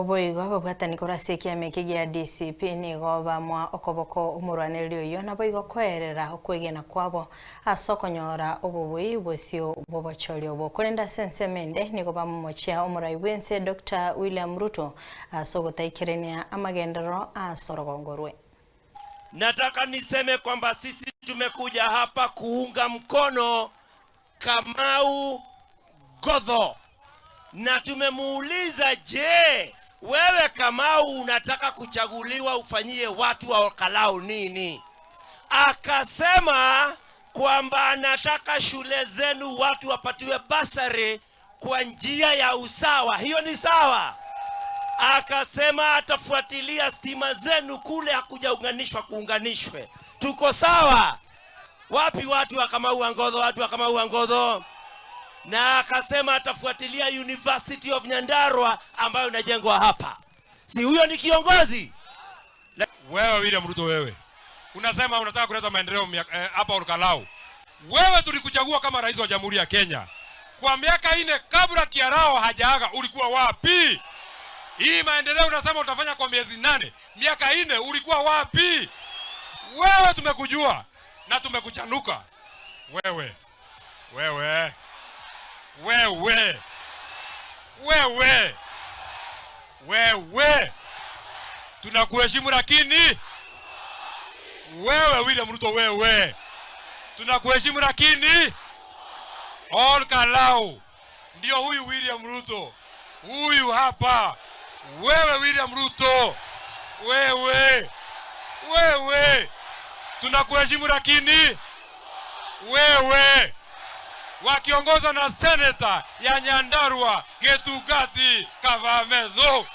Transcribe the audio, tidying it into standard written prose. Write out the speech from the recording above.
Boigo ababwatani korwa ase ekiama eke gia DCP nigo bamoa okoboko omorwanereri oyio naboigo koerera okwegena kwabo ase okonyora obobui bosio bw'obochori obo. Korende ase ensemo ende nigo bamomochia omorai bw'ense Doctor William Ruto ase ogotaikerania amagenderero ase orogongo rwe. Nataka niseme kwamba sisi tumekuja hapa kuunga mkono Kamau Ngotho na tumemuuliza, je, wewe Kamau unataka kuchaguliwa ufanyie watu wa Olkalou nini? Akasema kwamba anataka shule zenu watu wapatiwe basari kwa njia ya usawa. Hiyo ni sawa? Akasema atafuatilia stima zenu kule hakujaunganishwa kuunganishwe. Tuko sawa? Wapi watu wa Kamau wa Ngotho? Watu wa Kamau wa Ngotho. Na akasema atafuatilia University of Nyandarua ambayo inajengwa hapa. Si huyo ni kiongozi? Wewe William Ruto, wewe unasema unataka kuleta maendeleo hapa Olkalou. Wewe tulikuchagua kama rais wa Jamhuri ya Kenya kwa miaka 4 kabla Kiarao hajaaga, ulikuwa wapi? Hii maendeleo unasema utafanya kwa miezi 8, miaka 4 ulikuwa wapi? Wewe tumekujua na tumekuchanuka. Wewe, wewe, wewe, wewe, wewe, tunakuheshimu lakini wewe William Ruto, wewe tunakuheshimu lakini Olkalou ndio huyu William Ruto, huyu hapa. Wewe William Ruto, wewe, wewe tunakuheshimu lakini wewe, wakiongozwa na seneta ya Nyandarua Gitungati Kavamethu.